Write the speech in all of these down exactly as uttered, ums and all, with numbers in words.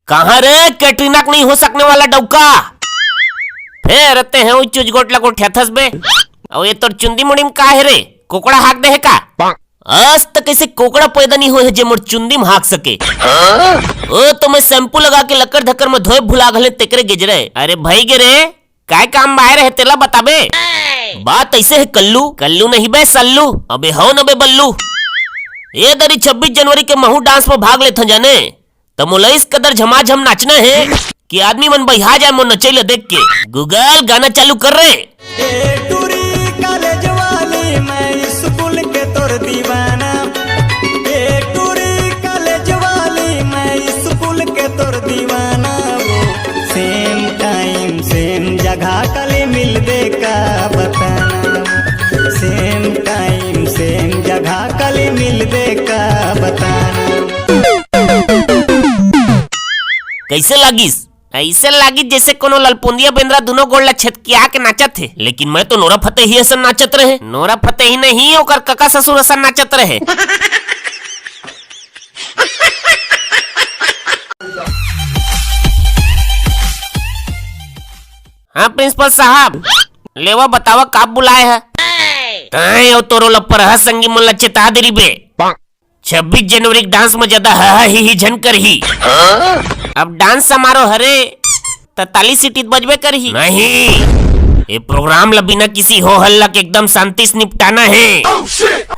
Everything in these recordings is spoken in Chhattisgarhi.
कहाँ रे कैटरीना के नहीं हो सकने वाला डौका? फेर ते हैं चुजगोट ला गोठियाथस बे। अउ ये तोर चुंदी मुड़ी में का हे रे? कोकड़ा हाक दे हे का? आज तक ऐसे कोकड़ा पैदा नहीं होए हे जे मोर चुंदी में हाक सके। ओ तो मैं शैम्पू लगा के लकर धकर में धोए भुला घले तेकरे गेजरे। अरे भाई गे रे, काय काम बाय रहे तेला बताबे? बात ऐसे हे कल्लू, कल्लू नहीं बे सल्लू, अबे हो न बे बल्लू। ए दरी छब्बीस जनवरी के महू डांस में भाग लेथन जाने, त मोला इस कदर झमाझम नाचना हे कि आदमी मन बहिया जाए मोर नचई ल देख के। गूगल गाना चालू कर रे। ए टूरी कॉलेज वाली, मैं स्कूल के तोर दीवाना। ए टूरी कॉलेज वाली, मैं स्कूल के तोर दीवाना। वो सेम टाइम सेम जगह कल मिलबे का बताना। सेम टाइम सेम जगह कल मिलबे का बताना। कैसे लागिस? ऐसे लागिस जैसे कोनो ललपुंदिया बेंदरा दुनो गोड़ ला छेतकिया के नाचत हे, लेकिन मैं तो नोरा फतेही असन नाचत रहे। नोरा फतेही नहीं, ओकर कका ससुर असन नाचत रहे। हाँ प्रिंसिपल साहब, लेवा बतावा का बुलाए हे? तैं अउ तोरो लप्पर ह संगी मन ला चेता दे रिबे। छब्बीस जनवरी के डांस में ज्यादा हा हा ही ही झन करही। अब डांस समारोह हरे, त ताली सीटी त बजबे करही। नहीं, ये प्रोग्राम ला बिना किसी हो हल्ला के एकदम शांति से निपटाना हे।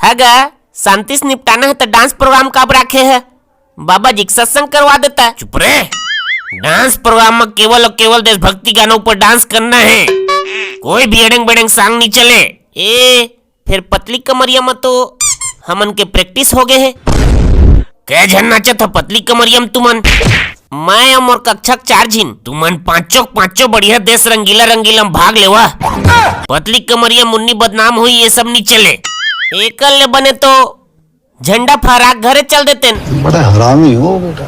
हगा, शांति से निपटाना हे त डांस प्रोग्राम काब राखे हे? बाबा जी के सत्संग करवा देता। चुप रे। डांस प्रोग्राम में केवल और केवल देशभक्ति गानों पर डांस करना हे। कोई भी एड़ेंग बेड़ेंग सॉन्ग नहीं चले। ए, फिर पतली कमरिया में तो हमन के प्रैक्टिस हो गए हे। कै झन नाचत ह पतली कमरिया में तुमन? मैं अउ मोर कक्षा के चार झिन, तुमन पांचों के पांचों बढ़िया देश रंगीला रंगीला में भाग लेवा। पतली कमरिया मुन्नी बदनाम हुई, ये सब नहीं चले। एकर ले बने तो झंडा फहरा के घरे चल देतेन। बड़ा हरामी हो बेटा।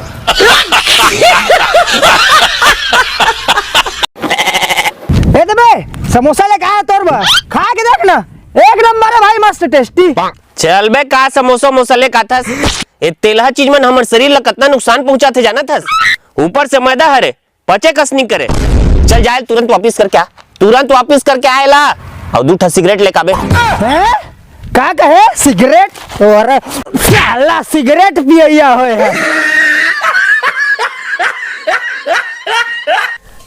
ए दे बे, समोसा लेके आया तोर बर, खा के देख ना, एक नंबर है भाई, मस्त टेस्टी। चल बे, का समोसा मोसा लेके आथस? ए तेलहा चीज मन हमर शरीर ला कतना नुकसान पहुंचाथे जानत हस? ऊपर से मैदा हरे, पचे कस नहीं करे। चल जाए, तुरंत वापिस करके आ, तुरंत वापिस करके आए ला, अउ दू ठा सिगरेट लेके आबे। हैं? का कहे? सिगरेट? अरे साला सिगरेट पियैया होए हे।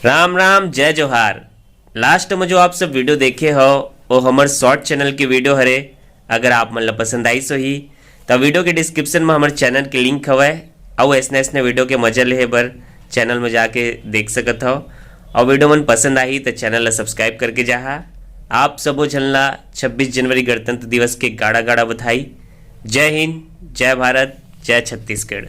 राम राम, जय जोहार। लास्ट में जो आप सब वीडियो देखे हो, वो हमर शॉर्ट चैनल के वीडियो हरे। अगर आप मन ला पसंद आइस होही, त वीडियो के डिस्क्रिप्शन में हमर चैनल के लिंक हवय, अउ ऐसने ऐसने वीडियो के मजा लेहे बर चैनल में जाके देख सकत हव। अउ वीडियो मन पसंद आही, त चैनल ला सब्सक्राइब करके जाहा। आप सबो झन ला छब्बीस जनवरी गणतंत्र दिवस के गाड़ा गाड़ा बधाई। जय हिंद, जय भारत, जय छत्तीसगढ़।